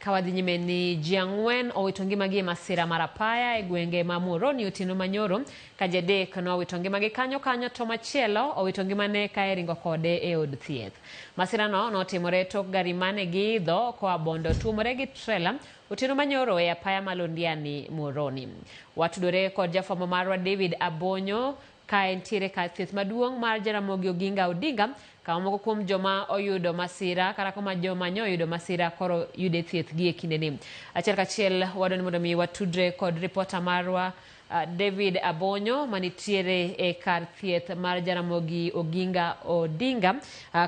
Ka wadhi nyime ni ji 4 owito ngimagi e masira mar apaya e gwenge ma Muhoroni otieno manyoro, ka ji 3 nowito ngimagi kanyo kanyo to machielo owito ngimane ka iringo kode e od thieth. Masirano notimore tok gari mane giidho koa Bondo tuomore gi trela otieno manyoro e apaya ma Londiani, Muhoroni. Watudore kod jafwambo marwa David Abonyo ka entiere kar thieth maduong' mar Jaramogi Oginga Odinga, kama moko kuom joma oyudo masira kata kama joma nyo oyudo masira koro yude thieth gi e kindeni. Achiel kachiel wadwa ni mondo mi watudre kod ripota marwa David Abonyo manitiere e kar thieth mar Jaramogi Oginga Odinga,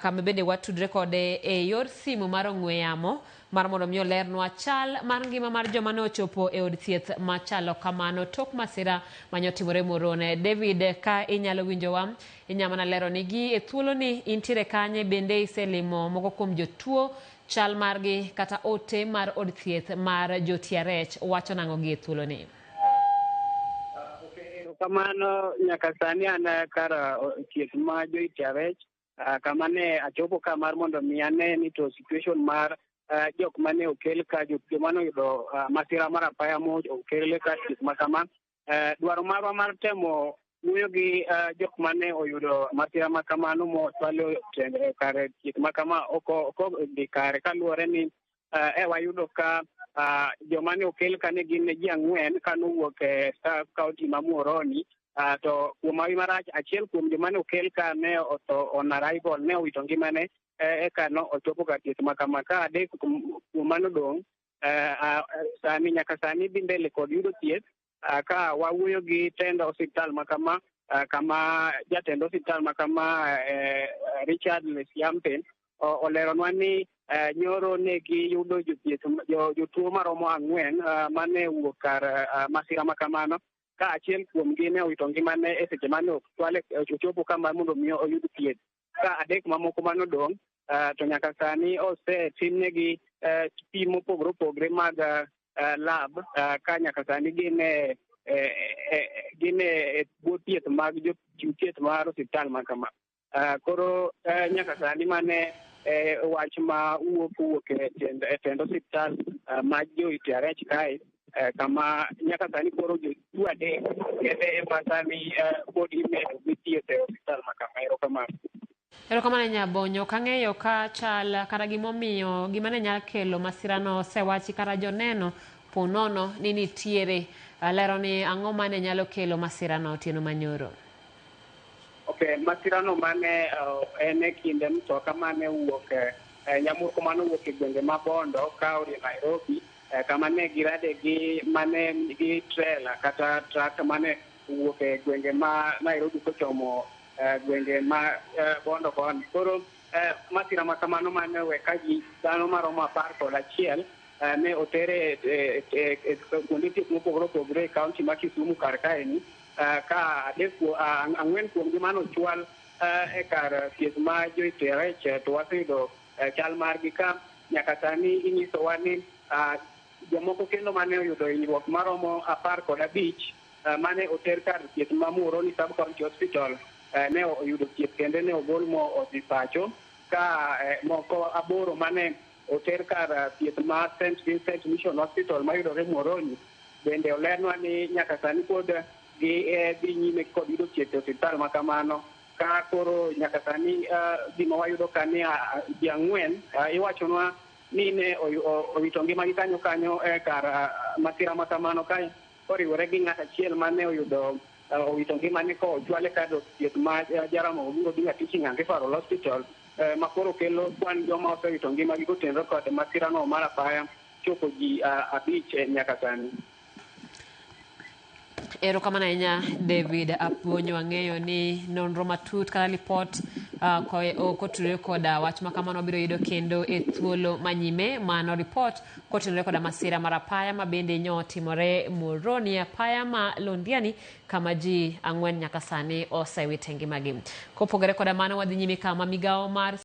kama bende watudre kode e yor simu mar ong'we yamo mar mondo mi olernwa chal mar ngima mar joma ne ochopo e od thieth machalo kamano tok masira mane otimore Muhoroni. David, ka inyalo winjowa, inyalo mana lero nigi e thuoloni intiere kanye, bende iselimo moko kuom jotuo, chal margi kata ote mar od thieth mar jo-TRH wacho nang'o gi e thuoloni? Kamano nyaka sani an kar thieth ma jo-TRH, kama ne achopo ka mar mondo mi ane ni to situation mar jok mane okel ka, joma ne oyudo masira mar apaya mo okel kar thieth ma kama. Dwaro marwa mar temo wuoyo gi jok mane oyudo masira ma kamano mochwalo kar thieth ma kama ok odhi kare, kaluwore ni wayudo ka joma ne okel ka ne gin ji 4 kanowuok e sub county ma Muhoroni. To kuom hawi marach, achiel kuom joma ne okel ka ne otho on arrival, ne owito ngimane eka no ochopo kar thieth ma kama. Ka 3 kuom mano dong' sani nyaka sani dhi mbele kod yudo thieth. Ka wawuoyo gi tend osiptal ma kama, kama jatend osiptal ma kama Richard Lesiampe oleronwa ni nyoro ne giyudo jothieth jotuo maromo 4 mane wuok kar masira ma kamano, ka achiel kuomgi ne owito ngimane e seche mane ochopo kama mondo mi oyud thieth, ka 3 mamoko manodong' to nyaka sani osetimnegi pim mopogore opogore mag lab, ka nyaka sani gin e bwo thieth mag jochiw thieth mar osiptal ma kama. Koro nyaka sani mane wach ma wuok e tend osiptal ma jo-TRH kae, kama nyaka sani koro jotuo 3 kende ema sani pod imedo gi thieth e osiptal ma kama. Erokamano. Erokamano Nyabonyo. Ok ang'eyo ka chal kata gimomiyo gima ne nyalo kelo masirano osewachi kata joneno po nono ni nitiere lero ni ang'o mane nyalo kelo masirano otieno manyoro. Okay, masirano mane en e kinde mtoka mane owuok nyamburko mane owuok e gwenge ma Bondo ka odhi Nairobi, kama ne girade gi mane gi trailer kata truck mane owuok e gwenge ma Nairobi kochomo gwenge ma Bondo koni. Koro masira ma kamano mane owe ka ji dhano maromo 11 ne otere e kuonde thieth mopogore opogore e kaunti ma Kisumu kar kaeni, ka 4 kuomgi mane ochwal e kar thieth ma jo-TRH, to waseyudo chal margi ka nyaka sani inyisowa ni jomoko kendo mane oyudo hinyruok maromo 15 mane oter kar thieth ma Muhoroni Sub County Hospital ne oyudo thieth kendo ne ogol mo odhi pacho, ka moko 8 mane oter kar thieth ma St Vincent Mission Hospital mayudore Muhoroni bende olernwa ni nyaka sani pod gi dhi nyime kod yudo thieth e osiptal ma kamano. Ka koro nyaka sani gima wayudo ka ni ji 4 iwachonwa ni ne owito ngimagi kanyo kanyo e kar masira ma kamano, ka koriwore gi ng'at achiel mane oyudo owito ngimane kochwale kar thieth ma Jaramogi Oginga Odinga Teaching and Referral Hospital, ma koro kelo kwan joma osewito ngimagi kotenore kod masirano mar apaya chopo ji 5 nyaka sani. Erokamano ahinya David Apuonyo. Ang'eyo ni nonro matut kata lipot kotudore koda wach ma kamano wabiro yudo kendo e thuolo manyime. Mano ripot kotenore koda masira mar apaya ma bende nyo otimore Muhoroni, apaya ma Londiani, kama ji 4 nyaka sani osewite ngimagi. Kopogore koda mano, wadhi nyime kama migawo mar